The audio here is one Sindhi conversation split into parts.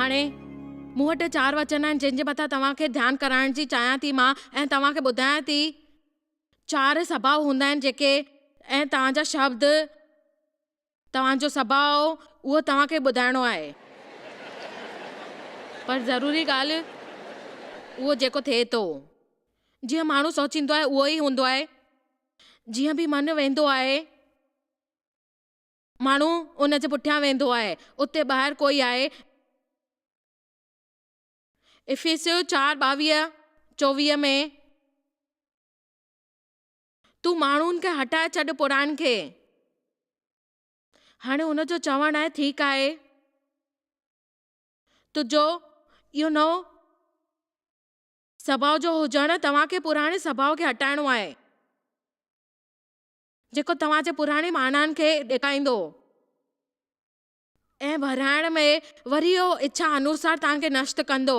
هاڻي، مون وٽ چار وچن آهن جن جي مٿان توهان کي ڌيان ڪرائڻ جي چاهيان ٿي مان ۽ توهان کي ٻڌايان ٿي چار سڀاء هوندا آهن جيڪي ۽ توهان جا شبد توهان جو سڀاء اهو توهان کي ٻڌائڻو آهي پر ضروري ڳالهه اهو جيڪو ٿئي ٿو جيئن ماڻهو سوچيندو آهي اهو ئي هوندو آهي جيئن به من ويندو آهي ماڻهو ان جي پٺيان ويندو آهي اتي ٻاهر ڪوئي آهي افيسيو چار ٻاويهه چوويهه ۾ تون ماڻهن کي هٽائي ڇڏ پراڻن کي. هاڻي هن جو چوڻ آهي ٺيڪ آهي تنهنجو اهو نئون سڀاء جو هجڻ توهان کي پراڻي سڀاء کي هٽائڻو آهي جيڪو توهان جي پراڻي معنائن کي ڏيکاريندو. ۽ ورهائڻ ۾ وري اهو اڇا انوسار توهان کي نشٽ ڪندو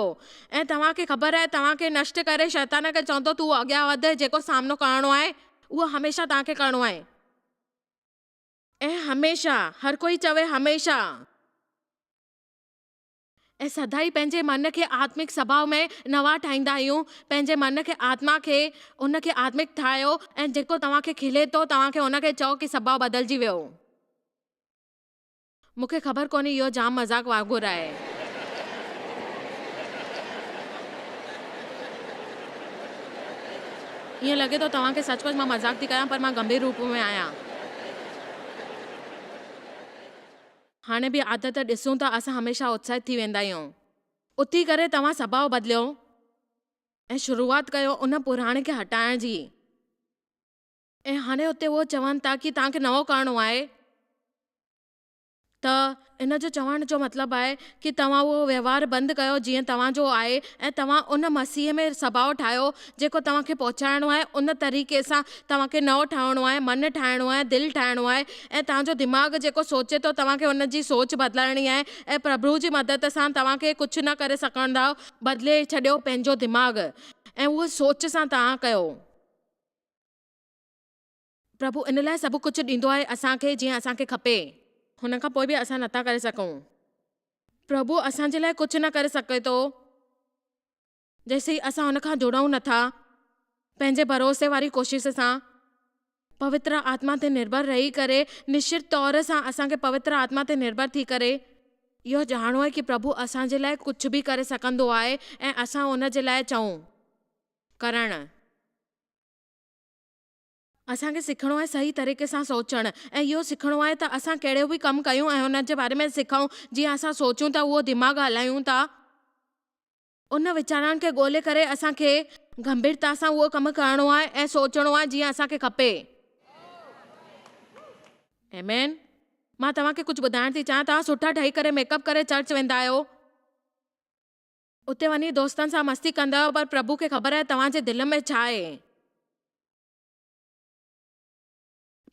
۽ توهان کي خبر آهي توهان کي نشٽ ڪري شيطان کي چوندو تون اڳيان وڌ جيڪو سامنو ڪرڻو آهي اهو هميشه توهان کي ڪرڻو آهي ۽ هميشه هر ڪوئي چوي هميشه ۽ سدائين پنهنجي من کي آتمڪ سڀاء ۾ نوان ٺاهيندا آهيون پنهنجي من کي آتما کي ان کي آتمڪ ٺاهيو ۽ جيڪو توهان کي کلي ٿو توهان کي ان کي چئو ڪي سڀاء بدلجي ويو. مون کي خبر ڪونهي اهو جام مذاق وانگر آهي. ائين لڳي ٿو توهان کي سچ پچ مان مذاق ٿي ڪيان پر مان گنڀير روپ ۾ آهيان. هاڻي به عادت ڏسون ته اسان هميشه اتساهت ٿي ويندا آهيون. اٿي ڪري توهان سڀاء بدليو ۽ شروعات ڪيو ان پراڻي کي هٽائڻ جي. ۽ هاڻي اتي اهو چون ٿا ڪي توهان کي نئون ڪرڻو آهي ته ان جو چوڻ جو مطلب آهي ڪي توهان اهو وهنوار بند ڪيو جيئن توهان جو آهي ۽ توهان ان مسيح ۾ سڀاء ٺاهيو جيڪو توهان کي پهچائڻو آهي ان طريقي سان توهان کي نئون ٺهڻو آهي من ٺاهڻو آهي دل ٺاهڻو آهي ۽ توهان جو دماغ جيڪو سوچي ٿو توهان کي ان جي سوچ بدلائڻي آهي ۽ پرڀو جي مدد سان توهان کي ڪجهه نه ڪري سگهندؤ بدلي ڇڏيو پنهنجو دماغ ۽ اهو سوچ سان توهان ڪيو. پرڀو ان لاء سڀ ڪجهه ڏيندو آهي اسان کي جيئن اسان کي کپي. هن کان پوء به اسان نٿا ڪري سگهون. پرڀو اسان جي لاء ڪجهه نه ڪري سگهي ٿو جيسين اسان هن کان جڙون نٿا. پنهنجي ڀروسي واري ڪوشش سان پوتر آتما تي نرڀر رهي ڪري نشچت طور سان اسان کي پوتر آتما تي نرڀر ٿي ڪري اهو ڄاڻڻو آهي ڪي پرڀو اسان جي لاء ڪجهه به ڪري سگهندو آهي ۽ اسان ان جي لاء چئون ڪرڻ. اسان کي سکڻو آهي صحيح طريقي سان سوچڻ ۽ اهو سکڻو آهي ته اسان ڪهڙو به ڪم ڪيون ۽ ان جي باري ۾ سکون جيئن اسان سوچون ٿا اهو دماغ هلايون ٿا ان ويچارن کي ڳولي ڪري اسان کي گنڀيرتا سان اهو ڪم ڪرڻو آهي ۽ سوچڻو آهي جيئن اسان کي کپي. آمين. مان توهان کي ڪجهه ٻڌائڻ ٿي چاهيان توهان سٺا ٺهي ڪري ميڪ اپ ڪري چرچ ويندا آهيو. اتي وڃي دوستن سان مستي ڪندا آهيو پر پرڀو کي خبر آهي توهان جي دل ۾ ڇا آهي.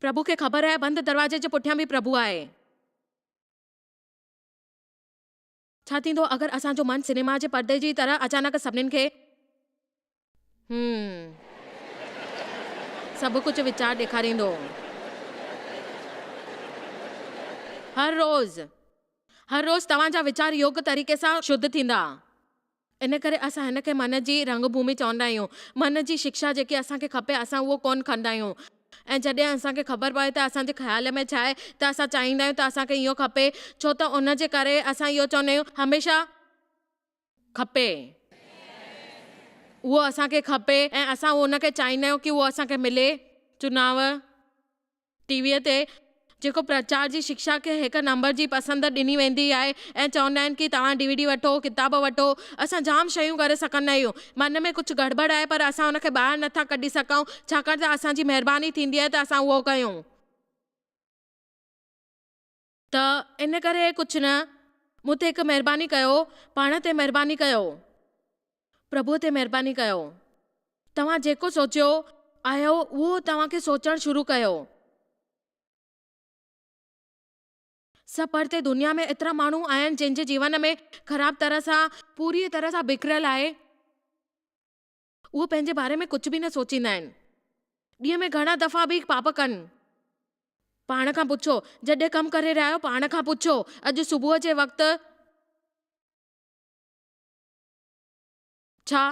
پرڀو کي خبر آهي بند دروازي جي پٺيان به پرڀو آهي. ڇا ٿيندو اگر اسان جو من سئنيما جي پردي جي طرح اچانڪ سڀنين کي هم سڀ ڪجهه ويچار ڏيکاريندو. هر روز هر روز توهان جا ويچار يوگيه طريقي سان شڌ ٿيندا. ان ڪري اسان هن کي من جي رنگ ڀومي چوندا آهيون. من جي شڪشا جيڪي اسان کي کپي اسان اهو ڪونه کندا آهيون ۽ جڏهن اسان کي خبر پوي ته اسان جي خيال ۾ ڇا آهي ته اسان چاهيندا آهيون ته اسان کي اهو کپي ڇو ته ان جي ڪري اسان اهو چوندا آهيون هميشه کپي اهو اسان کي کپي ۽ اسان ان کي چاهيندا آهيون ڪي اهو اسان کي ملي. چناء. ٽي ويء تي جيڪو پرچار جي شڪشا کي هڪ نمبر جي پسند ڏني ويندي آهي ۽ چوندا آهن ڪي توهان ڊي وي ڊي وٺو، ڪتاب وٺو، اسان جام شيون ڪري سگهندا آهيون. من ۾ ڪجهه گڙٻڙ آهي پر اسان ان کي ٻاهر نٿا ڪڍي سگهون ڇاڪاڻ ته اسان جي مهرباني ٿيندي آهي ته اسان اهو ڪيون. ته ان ڪري ڪجهه نه، مون تي هڪ مهرباني ڪيو، پاڻ تي مهرباني ڪيو. پرڀوء تي مهرباني ڪيو. توهان جيڪو سوچيو آهيو اهو توهان کي سوچڻ شروع ڪيو. سڀ پرتي دنيا ۾ ايترا ماڻهو آهن جن جي جيون ۾ خراب طرح سان پوريء طرح سان بکريل آهي. اهو پنهنجي باري ۾ ڪجهه به نه سوچيندا آهن. ڏينهن ۾ گهڻا دفعا به پاپ ڪن. پاڻ کان پڇو، جڏهن ڪم ڪري رهيا آهيو پاڻ کان پڇو، اڄ صبح جي وقت. ڇا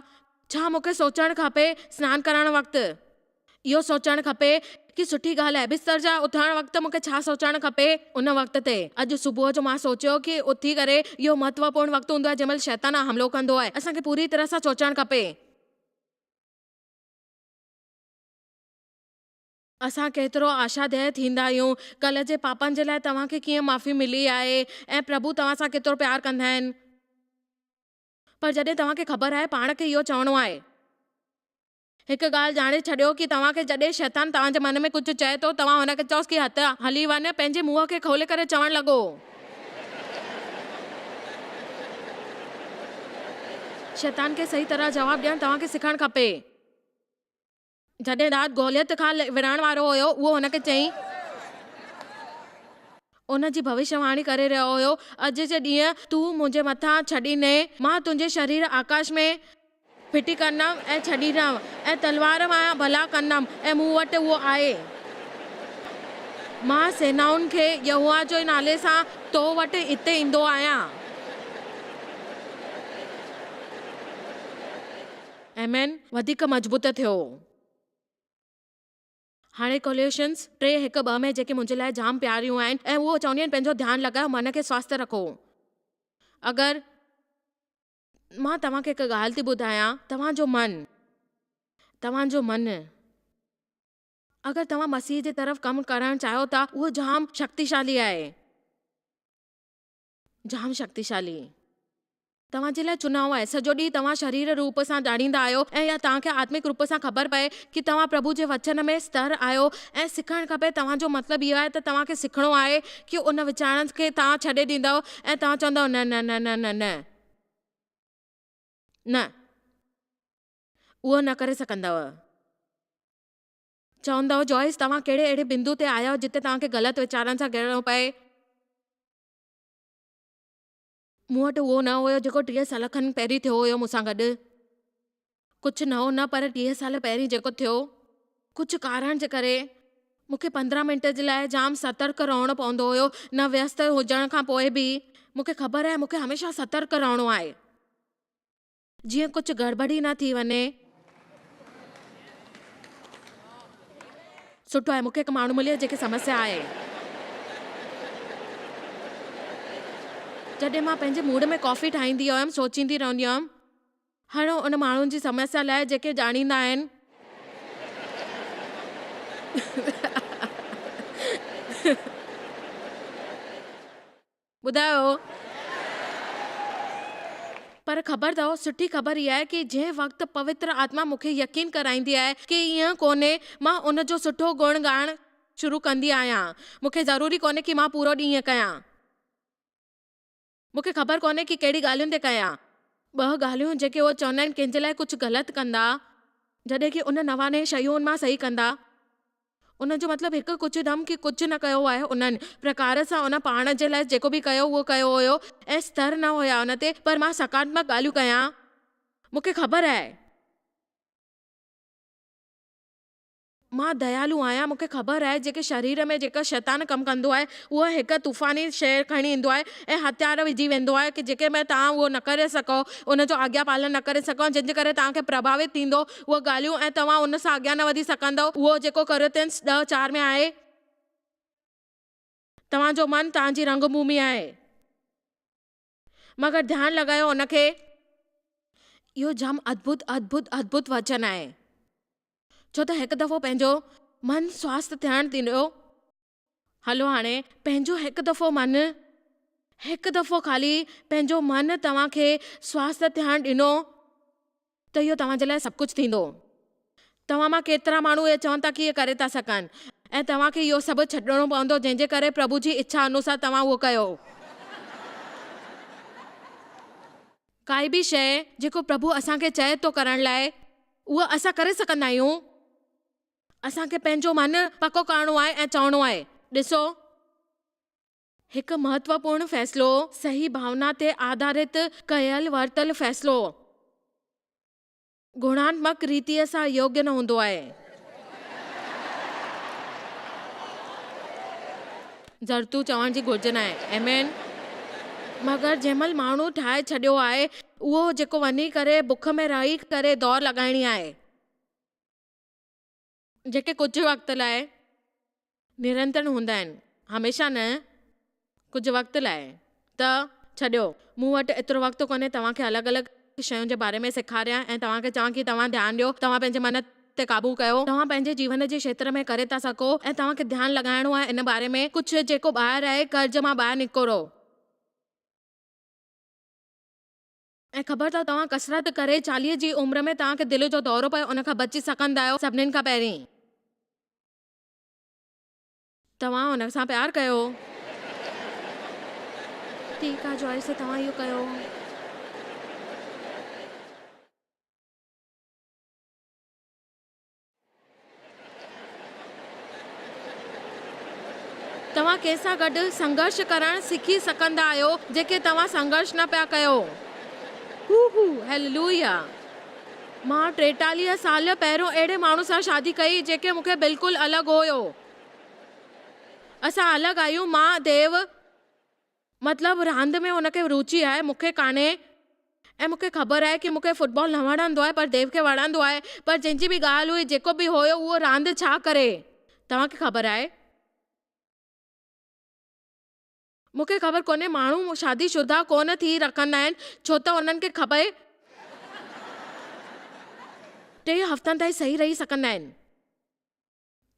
ڇا مون کي سوچڻ کپي سنان ڪرڻ وقت اهو سوچڻ کپي ڪي سٺي ڳالهه آهي بستر جا اٿڻ وقت مون کي ڇا سوچڻ کپي ان وقت تي اڄ صبح جو مان سوچيو ڪي اٿي ڪري اهو مهتوپورڻ وقت هوندو آهي جنهن مهل شيطان حملو ڪندو آهي اسان کي پوري طرح سان سوچڻ کپي. اسان ڪيترو آشاديه ٿيندا آهيون. ڪلهه جي پاپن جي لاء توهان کي ڪيئن معافي ملي آهي ۽ پرڀو توهان سان ڪيترو پيار ڪندا آهن. پر جڏهن توهان کي خبر آهي پاڻ کي اهو چوڻو آهي. هڪ ڳالهه ڄاڻي ڇڏيو ڪي توهان کي جڏهن شيطان توهان جي من ۾ ڪجهه چئي ٿو توهان هن کي چئوس ڪي هت هلي وڃ پنهنجي منهن کي کولي ڪري چوڻ لڳو. شيطان کي صحيح طرح جواب ڏيڻ توهان کي سکڻ کپي. جڏهن دائود گوليت کان وڙهڻ وارو هيو، اهو هن کي چيائين. ان جي ڀوشيه واڻي ڪري رهيو هيو، اڄ جي ڏينهن تون منهنجي مٿان ڇڏيندين، مان تنهنجي شرير آڪاش ۾ ڦٽي ڪندم ۽ ڇڏيندم ۽ تلوار مان ڀلا ڪندم ۽ مون وٽ اهو آهي. مان سينائن کي يهوه جي نالي سان تو وٽ هتي ايندو آهيان. آمين وڌيڪ مضبوط ٿيو. هاڻي ڪوليشنز ٽي هڪ ٻه ۾ جيڪي منهنجي لاء جام پياريون آهن ۽ اهو چونديون آهن پنهنجو ڌيان لڳايو من کي سواسٿ رکو. اگر مان توهان کي هڪ ڳالهه ٿي ٻڌايان توهان جو من توهان جو من اگر توهان مسيح جي طرف ڪم ڪرڻ چاهيو ٿا اهو جام شڪتيشالي آهي. جام شڪتيشالي. توهان جي لاء چناء آهي. سڄو ڏينهن توهان شرير روپ سان ڄاڻيندا آهيو ۽ يا توهان کي آتمڪ روپ سان خبر پئي ڪي توهان پرڀو جي وچن ۾ ستر آهيو ۽ سکڻ کپي توهان جو مطلب اهو آهي ته توهان کي سکڻو آهي ڪي ان ويچارن کي توهان ڇڏي ڏيندؤ ۽ توهان چوندؤ نه نه نه نه نه نه نه اهو نه ڪري سگهندؤ. چوندؤ جوائس توهان ڪهڙي اهڙي بندو تي آيا آهيو جتي توهان کي غلط ويچارن سان گهيرڻو پئي. مون وٽ اهو نه هيو جيڪو 30 سال کن پهرين ٿيو هيو مون سان گڏ. ڪجهه نئون نه پر 30 سال پهرين جيڪو ٿيو. ڪجهه ڪارڻ جي ڪري مون کي 15 منٽ جي لاء جام سترڪ رهڻو پوندو هيو نه ويست هجڻ کان پوء به مون کي خبر آهي مون کي هميشه سترڪ رهڻو آهي. جيئن ڪجهه گڙٻڙي نه ٿي وڃي. سٺو آهي مون کي هڪ ماڻهو مليو جنهن کي سمسيا آهي. جڏهن مان پنهنجي موڊ ۾ ڪافي ٺاهيندي هيم سوچيندي رهندي هيم هاڻي ان ماڻهن جي سمسيا لاء جيڪي ڄاڻيندا آهن. ٻڌايو. پر خبر اٿو، سٺي خبر اها آهي ڪي جنهن وقت پوتر آتما مون کي يقين ڪرائيندي آهي ڪي ائين ڪونهي، مان ان جو سٺو گڻ ڳائڻ شروع ڪندي آهيان. مون کي ضروري ڪونهي ڪي مان پورو ڏينهن ائين ڪيان. مون کي خبر ڪونهي ڪي ڪهڙي ڳالهين تي ڪيان. ٻه ڳالهيون جيڪي اهي چوندا آهن ڪنهن جي لاء ڪجهه غلط ڪندا، جڏهن ڪي ان نوانهين شيون مان صحيح ڪندا. ان جو مطلب هڪ ڪجهه دم ڪي ڪجهه نه ڪيو آهي انهن پرڪار سان ان پاڻ جي لاء جيڪو به ڪيو اهو ڪيو هيو ۽ ستر نه هيا ان تي پر مان سڪاراتمڪ ڳالهيون ڪيان مون کي خبر آهي مان ديالو آهيان مون کي خبر آهي جيڪي شرير ۾ جيڪا شيطان ڪم ڪندو آهي اهو هڪ طوفاني شيء کڻي ايندو آهي ۽ هٿيار وجهي ويندو آهي ڪي جيڪي ۾ توهان اهو نه ڪري سگهو ان جو آگيا پالن نه ڪري سگهو جنهن جي ڪري توهان کي پرڀاوت ٿيندو اهي ڳالهيون ۽ توهان ان سان اڳيان نه وڌي سگهندؤ. اهو جيڪو ڪورنٿينس ڏهه چار ۾ آهي. توهان جو من توهان جي رنگ ڀومي آهي. مگر ڌيان لڳايو ان کي. اهو جام ادڀت ادڀت ادڀت وچن آهي. ڇو ته هڪ دفعو پنهنجو من سواسٿ ٿيڻ ڏيو. هلو هاڻي پنهنجو هڪ دفعو من، هڪ دفعو خالي پنهنجو من توهان کي سواسٿ ٿيڻ ڏنو ته اهو توهان جي لاء سڀ ڪجهه ٿيندو. توهان مان ڪيترا ماڻهو اهي چون ٿا ڪي اهي ڪري ٿا سگهن ۽ توهان کي اهو سڀ ڇڏڻو پوندو جنهن جي ڪري پرڀو جي اڇا انوسار توهان اهو ڪيو. ڪائي به شيء جيڪو پرڀو اسان کي چئي ٿو ڪرڻ لاء اهو اسان ڪري سگهندا آهيون. اسان کي پنهنجو من پڪو ڪرڻو آهي ۽ چوڻو آهي، ڏسو! هڪ مهتوپورڻ فيصلو، صحيح ڀاونا تي آڌارت ڪيل ورتل فيصلو، گڻاتمڪ ريتيء سان يوگيه نه هوندو آهي. ضرورتون چوڻ جي گهرج ناهي. آمين. مگر جنهن مهل ماڻهو ٺاهي ڇڏيو آهي، اهو جيڪو وڃي ڪري بک ۾ رهي ڪري دوڙ لڳائڻي آهي. جيڪي ڪجهه وقت لاء نرنتر هوندا آهن، هميشه نه، ڪجهه وقت لاء ته ڇڏيو، مون وٽ ايترو وقت ڪونهي توهان کي الڳ الڳ شين جي باري ۾ سيکاريان ۽ توهان کي چوان ڪي توهان ڌيان ڏيو، توهان پنهنجي من تي قابو ڪيو، توهان پنهنجي جيون جي کيتر ۾ ڪري ٿا سگهو ۽ توهان کي ڌيان لڳائڻو آهي ان باري ۾ ڪجهه جيڪو ٻاهر آهي، قرض مان ٻاهر نڪرو. ۽ خبر اٿو توهان ڪسرت ڪري 40 جي عمر ۾ توهان کي دل جو دورو پيو ان کان بچي سگهندا آهيو سڀنين کان پهرين توهان ان سان پيار ڪيو. ٺيڪ آ جوائس توهان اهو ڪيو. توهان ڪنهن سان گڏ سنگهرش ڪرڻ سکي سگهندا آهيو جيڪي توهان سنگهرش نه پيا ڪيو. هو هو هيللويا. مان 43 سال پهريون اهڙي ماڻهو سان شادي ڪئي جيڪي مون کي بلڪل الڳ هيو. اسان الڳ آهيون مان ديو مطلب راند ۾ هن کي روچي آهي مون کي ڪانهي ۽ مون کي خبر آهي ڪي مون کي فٽبال نه وڻندو آهي پر ديو کي وڻندو آهي پر جنهن جي به ڳالهه هئي جيڪو به هيو اهو راند ڇا ڪري توهان کي خبر آهي مون کي خبر ڪونهي ماڻهو شادي شده ڪونه ٿي رکندا آهن ڇو ته انهن کي کپي ٽي هفتن تائين صحيح رهي سگهندا آهن.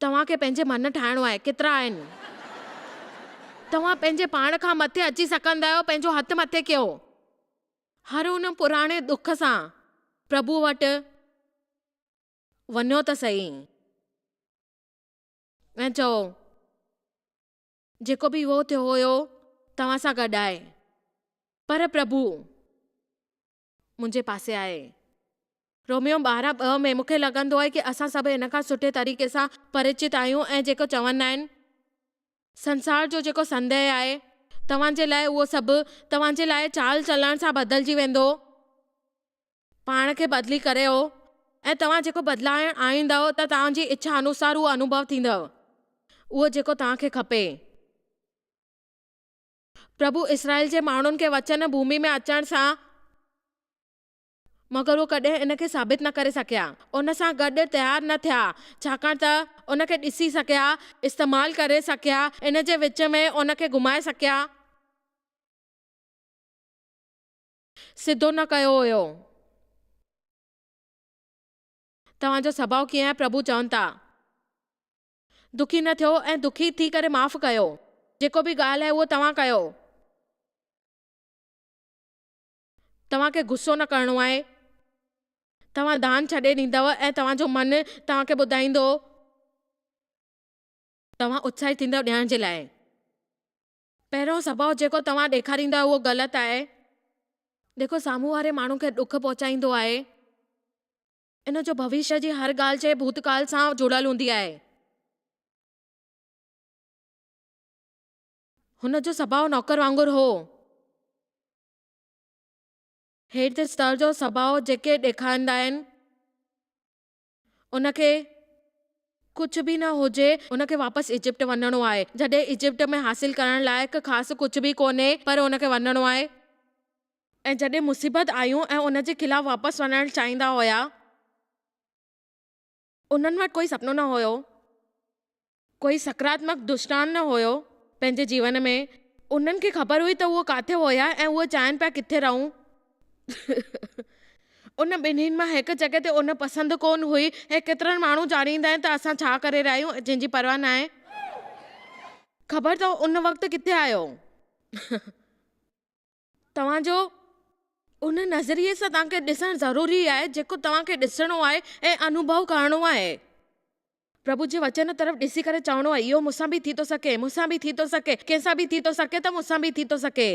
توهان کي پنهنجي من ٺاهڻو آهي. ڪيترا آهن؟ توهان پنهنجي پاڻ کان مٿي اچي سگهندا آهيو، پنهنجو هٿ مٿي ڪيو. هر ان پراڻي ڏک سان پرڀو وٽ وڃو ته سهي ۽ چئو، جيڪو به اهو ٿيو هيو، توهان سان گڏ آهي. پر پرڀو! منهنجي پاسي آهي. روميو 12 ٻه ۾ مون کي لڳندو آهي ڪي اسان سڀ ان کان سٺي طريقي سان پريچت آهيون ۽ جيڪو چوندا آهن سنسار جو جيڪو سنديهه آهي توهان جي لاء اهو سڀ توهان جي لاء چال چلڻ سان بدلجي ويندو. پاڻ کي بدلي ڪريو ۽ توهان جيڪو بدلائڻ آڻيندؤ ته توهان جي اڇا انوسار اهو انوڀو ٿيندو اهو جيڪو توهان کي کپي. پرڀو اسرائيل جي ماڻهن کي وچن ڀومي ۾ اچڻ سان مگر هو ڪڏهن ان کي ثابت نه ڪري سگهيا. ان سان گڏ تيار نه ٿيا، ڇاڪاڻ ته ان کي ڏسي سگهيا، استعمال ڪري سگهيا، ان جي وچ ۾ ان کي گهمائي سگهيا. سڌو نه ڪيو هيو. توهان جو سڀاء ڪيئن آهي؟ پرڀو چون ٿا. دکي نه ٿيو ۽ دکي ٿي ڪري معاف ڪيو. جيڪو به ڳالهه آهي اهو توهان ڪيو. توهان کي غصو نه ڪرڻو آهي. توهان دان ڇڏي ڏيندؤ ۽ توهان جو من توهان کي ٻڌائيندو. توهان اتساهت ٿيندؤ ڏيڻ جي لاء. پهريون سڀاء جيڪو توهان ڏيکاريندا آهيو اهو غلط آهي. جيڪو سامهون واري ماڻهو کي ڏک پهچائيندو آهي. ان جو ڀوشيه جي هر ڳالهه جي ڀوتڪال سان جڙيل هوندي آهي. هن جو سڀاء نوڪر وانگر هو. هيٺ استر جو سڀاء جيڪي ڏيکاريندا آهن، ان کي ڪجهه به نه هجي، ان کي واپس ايجپٽ وڃڻو آهي. جڏهن ايجپٽ ۾ حاصل ڪرڻ لائق خاص ڪجهه به ڪونهي، پر ان کي وڃڻو آهي. ۽ جڏهن مصيبت آيون ۽ ان جي خلاف واپس وڃڻ چاهيندا هيا. انهن وٽ ڪوئي سپنو نه هيو، ڪوئي سڪاراتمڪ دشٽان نه هيو پنهنجي جيون ۾. انهن کي خبر هئي ته اهي ڪاٿي هيا ۽ اهي چاهين پيا ڪٿي رهون. ان ٻنهين مان هڪ جڳهه تي ان پسند ڪونه هئي ۽ ڪيترن ماڻهو ڄاڻيندا آهن ته اسان ڇا ڪري رهيا آهيون جنهن جي پرواهه ناهي. خبر اٿو ان وقت ڪٿي آهيو؟ توهان جو ان نظريي سان توهان کي ڏسڻ ضروري آهي جيڪو توهان کي ڏسڻو آهي ۽ انوڀو ڪرڻو آهي. پرڀو جي وچن طرف ڏسي ڪري چوڻو آهي اهو مون سان به ٿي ٿو سگهي، مون سان به ٿي ٿو سگهي، ڪنهن سان به ٿي ٿو سگهي ته مون سان به ٿي ٿو سگهي.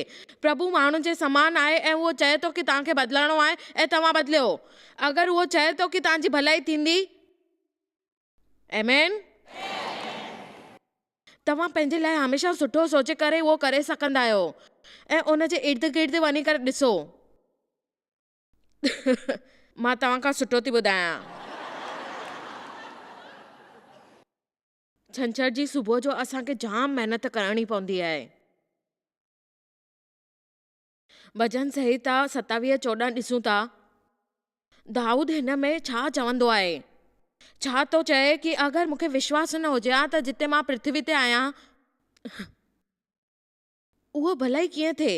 پرڀو ماڻهن جي سمان آهي ۽ اهو چئي ٿو ڪي توهان کي بدلڻو آهي ۽ توهان بدليو. اگر اهو چئي ٿو ڪي توهان جي ڀلائي ٿيندي. آمين. توهان پنهنجي لاء هميشه سٺو سوچي ڪري اهو ڪري سگهندا آهيو ۽ ان جي ارد گرد وڃي ڪري ڏسو. مان توهان کان سٺو ٿي ٻڌايان. ڇنڇر جي صبح جو اسان کي جام محنت ڪرڻي پوندي آهي. ڀڄن سنهتا 27 14 ڏسون ٿا. دائود هن ۾ ڇا چوندو آهي؟ ڇا ٿو چئي ڪي اگر مون کي وشواس نه هجي ها ته جتي مان پرٿوي تي آهيان اهو ڀلائي ڪيئن ٿئي؟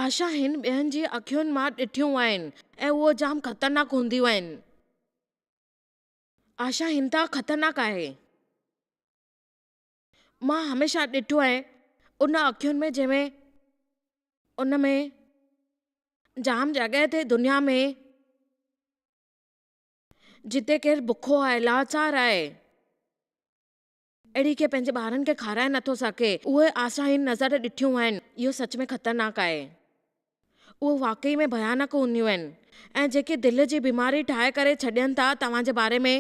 آشا هن ٻين جي اکين مان ڏٺيون آهن ۽ اهو جام خطرناڪ هونديون آهن. آشا هنتا خطرناڪ آهي. مان هميشه ڏٺو آهي ان اکين ۾ جنهن ۾ ان ۾ جام جڳهه تي دنيا ۾ جتي ڪير بکو آهي لاچار آهي اهڙي کي پنهنجي ٻارن کي کارائي نٿو سگهي اهي آشاهين نظر ڏٺيون آهن اهو سچ ۾ خطرناڪ آهي اهو واقعي ۾ ڀيانڪ هونديون آهن ۽ جيڪي دل جي بيماري ٺاهي ڪري ڇڏين ٿا توهان جي باري ۾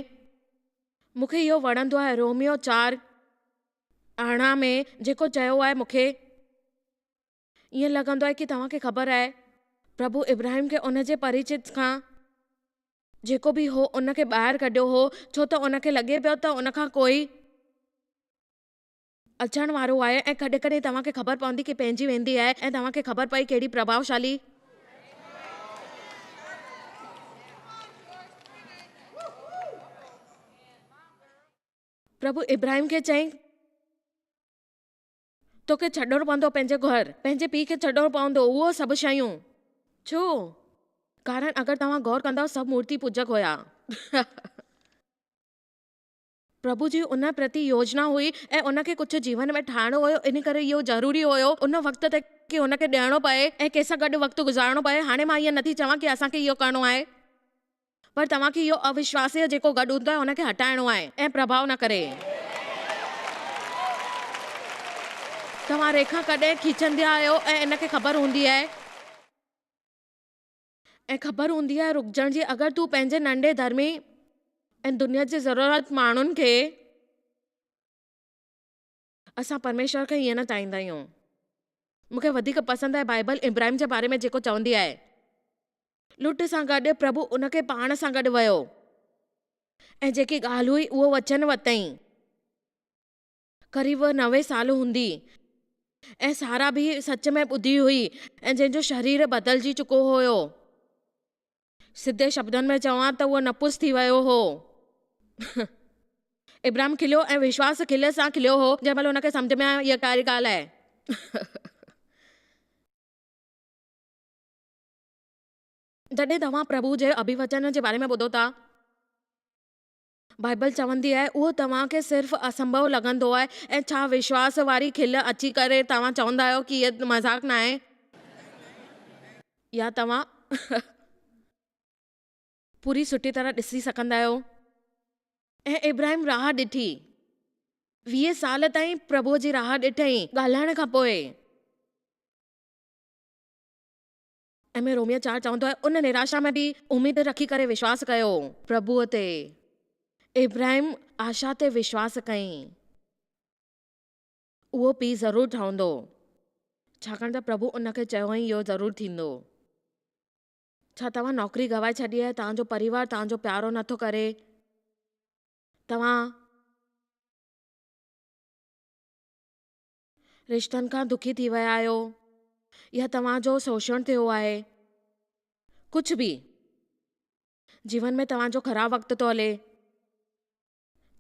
مون کي اهو وڻندو آهي روميو 4:18 ۾ جيڪو چيو آهي مون کي ائين لڳندو آهي ڪي توهان کي خبر آهي پرڀو ابراهيم کي ان جي پريچت کان جيڪو به هو ان کي ٻاهر ڪڍيو هو ڇو ته ان کي لڳي پيو ته ان کان ڪوئي اچڻ وارو آهي ۽ ڪڏهن ڪڏهن توهان کي خبر پوندي ڪي پنهنجي ويندي آهي ۽ توهان کي خبر پئي ڪهڙي پرڀاوشالي. پرڀو ابراهيم کي چيائين توکي ڇڏڻو پوندو پنهنجو گهر، پنهنجي پيء کي ڇڏڻو پوندو اهو سڀ شيون. ڇو؟ ڪارڻ اگر توهان غور ڪندؤ سڀ مورتي پوڄڪ هيا. پرڀو جي ان پرتي يوجنا هئي ۽ ان کي ڪجهه جيون ۾ ٺاهڻو هيو ان ڪري اهو ضروري هيو ان وقت تي ڪي ان کي ڏيڻو پئي ۽ ڪنهن سان گڏ وقت گذارڻو پئي هاڻي مان ائين نٿي چوان ڪي اسان کي اهو ڪرڻو آهي پر توهان کي اهو اوشواسي جيڪو گڏ هوندو آهي ان کي هٽائڻو آهي ۽ پرڀاء نه ڪري. توهان ريکا ڪڏهن کيچنديا آهيو ۽ ان کي خبر هوندي آهي. ۽ خبر هوندي آهي رڪجڻ جي اگر تون پنهنجي ننڍي ڌرمي ۽ دنيا جي ضرورت ماڻهن کي اسان پرميشور کي ائين نه چاهيندا آهيون مون کي وڌيڪ پسند آهي بائبل ابراهيم جي باري ۾ جيڪو چوندي آهي لٽ سان گڏ پرڀو ان کي پاڻ سان گڏ ويو ۽ جيڪي ڳالهه هئي اهو وچن وتئين قريب 90 سال هوندي ۽ سارا به سچ ۾ ٻڌي هئي ۽ جنهن جو شرير بدلجي چڪو هيو. سڌي شبدن ۾ چوان ته اهو نپس ٿي ويو هو. ابراهيم کليو ۽ وشواس کل سان کليو هو جنهن مهل هن کي سمجهه ۾ آيو اها ڪهڙي ڳالهه آهي. جڏهن توهان پرڀو جي اڀيوچن جي باري ۾ ٻڌو ٿا. بائيبل چوندي آهي، اهو توهان کي صرف اسنڀو لڳندو آهي ۽ ڇا وشواس واري کل اچي ڪري توهان چوندا آهيو ڪي هيء مذاق ناهي؟ يا توهان پوري سٺي طرح ڏسي سگهندا آهيو. ۽ ابراهيم راهه ڏٺي. 20 سال تائين پرڀوء جي راهه ڏٺئين، ڳالهائڻ کان پوء. ۽ روميو چار چوندو آهي، ان نراشا ۾ به اميد رکي ڪري وشواس ڪيو. پرڀوء تي. ابراهيم آشا تي وشواس ڪئين. اهو پيء ضرور ٺهندو. ڇاڪاڻ ته پرڀو ان کي چيو هئائين اهو ضرور ٿيندو. ڇا توهان نوڪري گنوائي ڇڏي آهي؟ توهان جو پريوار توهان جو پيارو نٿو ڪري؟ توهان. رشتن کان دکي ٿي ويا آهيو يا توهان جو شوشڻ ٿيو آهي. ڪجهه به. جيون ۾ توهان جو خراب وقت ٿو هلي.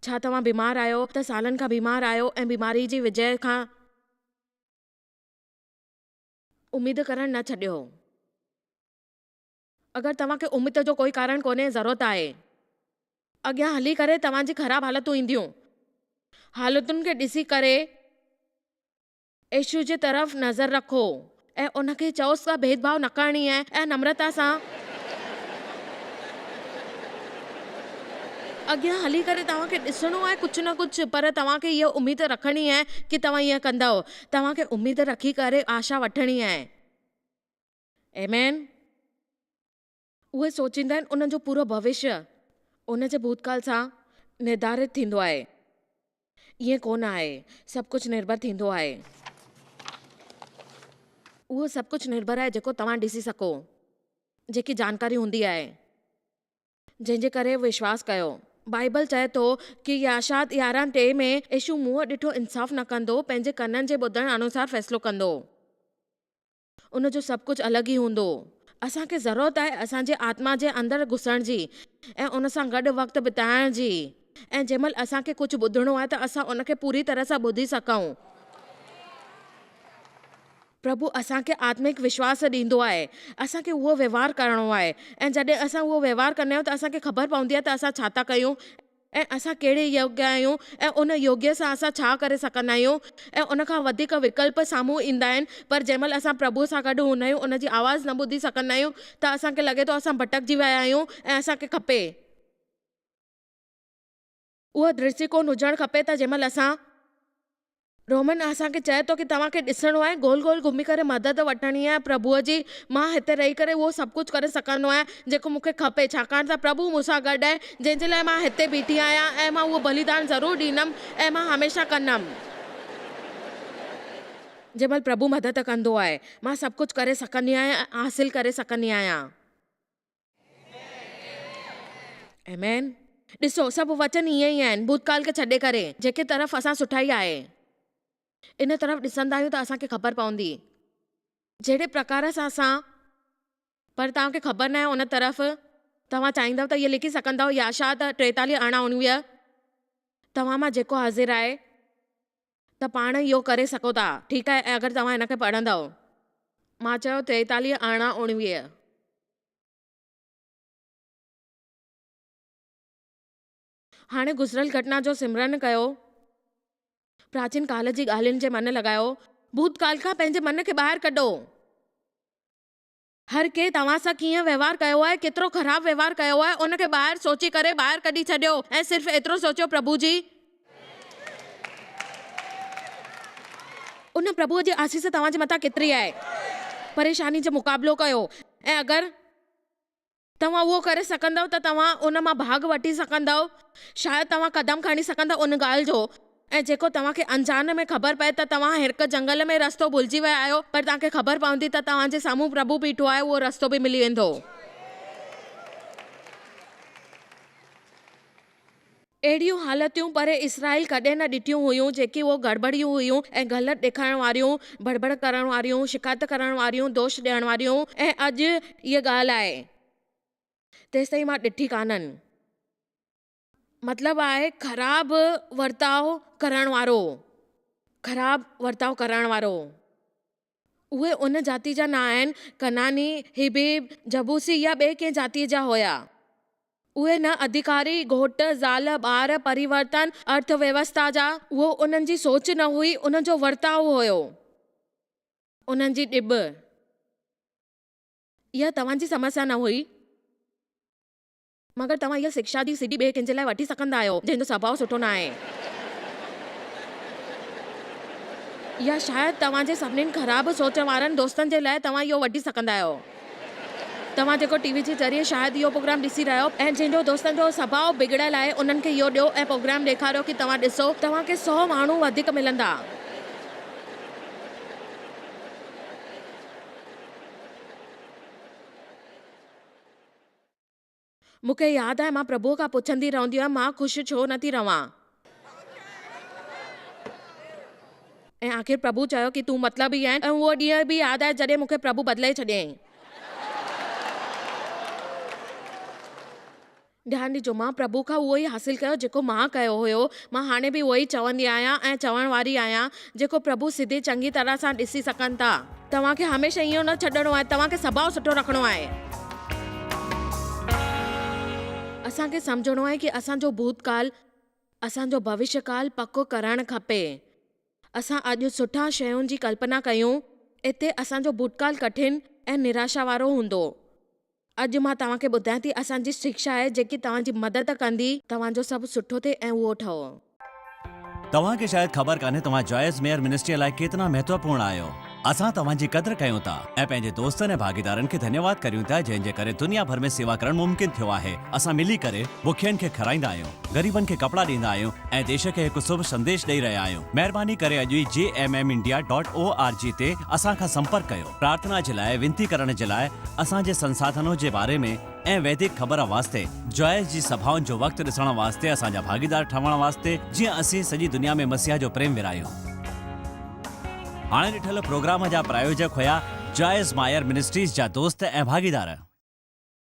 ڇا توهان بيمار آهيو ته سالن کان بيمار آهيو ۽ بيماري جي وجهه کان اميد ڪرڻ نه ڇڏيو. اگر توهان کي اميد جو ڪوئي ڪارڻ ڪونهي ضرورت آهي. اڳيان هلي ڪري توهان جي خراب حالتون اينديون. حالتن کي ڏسي ڪري يسوع جي طرف نظر رکو ۽ ان کي چئوس ته ڀيد ڀاء نه ڪرڻي آهي ۽ نمرتا سان. اڳيان هلي ڪري توهان کي ڏسڻو آهي ڪجهه نه ڪجهه پر توهان کي اها اميد رکڻي آهي ڪي توهان ائين ڪندؤ. توهان کي اميد رکي ڪري آشا وٺڻي آهي. آمين. اهي سوچيندا آهن انهن جو پورو ڀوشيه ان جي ڀوتڪال سان نرڌارت ٿيندو آهي. ائين ڪونه آهي. سڀ ڪجهه نرڀر ٿيندو آهي. اهو سڀ ڪجهه نرڀر آهي جيڪو توهان ڏسي سگهو. جيڪي جانڪاري هوندي آهي. جنهن جي ڪري وشواس ڪيو. بائيبل چئي ٿو ڪي ياشات 11:3 ۾ يسوع منهن ڏٺو انصاف نه ڪندو، پنهنجي ڪنن جي ٻڌڻ انوسار فيصلو ڪندو. ان جو سڀ ڪجهه الڳ ئي هوندو. اسان کي ضرورت آهي اسان جي آتما جي اندر گهسڻ جي ۽ ان سان گڏ وقت بتائڻ جي ۽ جنهن مهل اسان کي ڪجهه ٻڌڻو آهي ته اسان ان کي پوري طرح سان ٻڌي سگهون. پرڀو اسان کي آتمڪ وشواس ڏيندو آهي. اسان کي اهو وهنوار ڪرڻو آهي ۽ جڏهن اسان اهو وهنوار ڪندا آهيون ته اسان کي خبر پوندي آهي ته اسان ڇا ٿا ڪيون ۽ اسان ڪهڙي يوگيه آهيون ۽ ان يوگيه سان اسان ڇا ڪري سگهندا آهيون ۽ ان کان وڌيڪ وڪلپ سامهون ايندا آهن پر جنهن مهل اسان پرڀوء سان گڏ هوندا آهيون ان جي آواز نه ٻڌي سگهندا آهيون ته اسان کي لڳي ٿو اسان ڀٽڪجي ويا آهيون ۽ اسان کي کپي اهو درشٽيڪون هجڻ کپي ته جنهن مهل اسان. رومن اسان کي چئي ٿو ڪي توهان کي ڏسڻو آهي گول گول گهمي ڪري مدد وٺڻي آهي پرڀوء جي مان هتي رهي ڪري اهو سڀ ڪجهه ڪري سگهندو آهيان جيڪو مون کي کپي ڇاڪاڻ ته پرڀو مون سان گڏ آهي جنهن جي لاء مان هتي بيٺي آهيان ۽ مان اهو بليدان ضرور ڏيندم ۽ مان هميشه ڪندم. جنهن مهل پرڀو مدد ڪندو آهي مان سڀ ڪجهه ڪري سگهندي آهيان ۽ حاصل ڪري سگهندي آهيان. آمين. ڏسو، سڀ وچن ائين ئي آهن، ڀوتڪال کي ڇڏي ڪري، جيڪي طرف اسان سٺائي آهي، ان طرف ڏسندا آهيون ته اسان کي خبر پوندي. جهڙي پرڪار سان اسان، پر توهان کي خبر ناهي ان طرف، توهان چاهيندؤ ته اهي لکي سگهندؤ، ياشا ته 43 18 19، توهان مان جيڪو حاضر آهي ته پاڻ اهو ڪري سگهو ٿا، ٺيڪ آهي، ۽ اگر توهان هن کي پڙهندؤ. مان چيو 43 18 19. هاڻي گذريل گهٽنا جو سمرن ڪيو. پراچين ڪال جي ڳالهين جي من لڳايو. ڀوتڪال کان پنهنجي من کي ٻاهر ڪڍو. هر ڪنهن توهان سان ڪيئن وهنوار ڪيو آهي، ڪيترو خراب وهنوار ڪيو آهي، ان کي ٻاهر سوچي ڪري ٻاهر ڪڍي ڇڏيو ۽ صرف ايترو سوچيو پرڀو جي. ان پرڀوء جي آسيس توهان جي مٿان ڪيتري آهي. پريشاني جو مقابلو ڪيو ۽ اگر. توهان اهو ڪري سگهندؤ ته توهان ان مان ڀاڳ وٺي سگهندؤ. شايد توهان قدم کڻي سگهندؤ ان ڳالهه جو ۽ جيڪو توهان کي انجان ۾ خبر پئي ته توهان هڪ جنگل ۾ رستو ڀلجي ويا آهيو پر توهان کي خبر پوندي ته توهان جي سامهون پرڀو بيٺو آهي اهو رستو به ملي ويندو. اهڙيون حالتيون پري اسرائيل ڪڏهن نه ڏٺيون هيون، جيڪي اهو گڙٻڙيون هيون ۽ غلط ڏيکارڻ واريون، بڙبڙ ڪرڻ واريون، شڪايت ڪرڻ واريون، دوش ڏيڻ واريون ۽ اڄ اها ڳالهه آهي. تيستائين مان ڏٺي ڪانهن. مطلب آهي خراب ورتاء ڪرڻ وارو، خراب ورتاء ڪرڻ وارو. اهي ان جاتي جا نه آهن، ڪنعاني، حبي، جبوسي يا ٻئي ڪنهن جاتيء جا هيا. اهي نه اڌڪاري، گهوٽ، زال، ٻار، پريورتن، ارٿ ويوسٿا جا. اهو انهن جي سوچ نه هئي، انهن جو ورتاء هيو. انهن جي ڏٻ. اها توهان جي سمسيا نه هئي. مگر توهان اها شڪشا جي سي ڊي ٻئي ڪنهن جي لاء وٺي سگهندا آهيو، جنهن جو سڀاء سٺو نه آهي. يا شايد توهان جي سڀني خراب سوچ وارن دوستن جي لاء توهان اهو وٺي سگهندا آهيو. توهان جيڪو ٽي وي جي ذريعي شايد اهو پروگرام ڏسي رهيا آهيو ۽ جنهن جو دوستن جو سڀاء بگڙيل آهي انهن کي اهو ڏيو ۽ پروگرام ڏيکاريو ڪي توهان ڏسو توهان کي سئو ماڻهو وڌيڪ ملندا. مون کي ياد آهي مان پرڀوء کان پڇندي رهندي هيم مان خوش ڇو نه ٿي رهان؟ ۽ آخر پرڀو چيو ڪي تون مطلبي آهين ۽ اهو ڏينهن به ياد آهي جڏهن مون کي پرڀو بدلائي ڇڏيائين. ڌيان ڏجو مان پرڀو کان اهو ئي حاصل ڪيو جيڪو مان ڪيو هيو. مان هاڻي به اهو ئي چوندي آهيان ۽ چوڻ واري آهيان جيڪو پرڀو سڌي چڱي طرح سان ڏسي سگهن ٿا. توهان کي هميشه ايئن نه ڇڏڻو آهي، توهان کي سڀاء سٺو رکڻو آهي. اسان کي سمجهڻو آهي ڪي اسان جو ڀوتڪال اسان جو ڀوشيه ڪال پڪو ڪرڻ کپي. اسان اڄ سٺا شين جي ڪلپنا ڪيون، اتي اسان جو ڀوتڪال ڪٺن ۽ نراشا وارو هوندو. اڄ مان توهان کي ٻڌايان ٿي اسان جي شڪشا آهي جيڪي توهان جي مدد ڪندي توهان جو سڀ سٺو ٿئي ۽ اهو ٺهو. توهان کي شايد خبر ڪانهي توهان جوائس ميئر منسٽريء لاء ڪيترا مهتوپورڻ آهيو. اسان توهان جي قدر ڪيون ٿا ۽ پنهنجي دوستن ۽ ڀاڳيدارن کي ڌنيواد ڪريون ٿا جنهن جي ڪري دنيا ڀر ۾ سيوا ڪرڻ ممڪن ٿيو آهي. اسان ملي ڪري بکين کي کارائيندا آهيون، غريبن کي ڪپڙا ڏيندا آهيون ۽ ديش کي هڪ شڀ سنديش ڏئي رهيا آهيون. مهرباني ڪري اڄ ئي J M M India dot O R G تي اسان کان سمپرڪ ڪيو. پرارٿنا جي لاء وينتي ڪرڻ جي لاء اسان جي سنساڌنو جي باري ۾ ۽ ويدڪ خبر واسطي جوائس جي سڀائن جو وقت ڏسڻ واسطي اسان جا ڀاڳيدار ٺهڻ واسطي جيئن اسين سڄي دنيا ۾ مسيح جو پريم ورهايون. هاڻي ڏٺل پروگرام جا پرايوجڪ هيا جوائس مائر منسٽريز جا دوست ۽ ڀاڳيدار.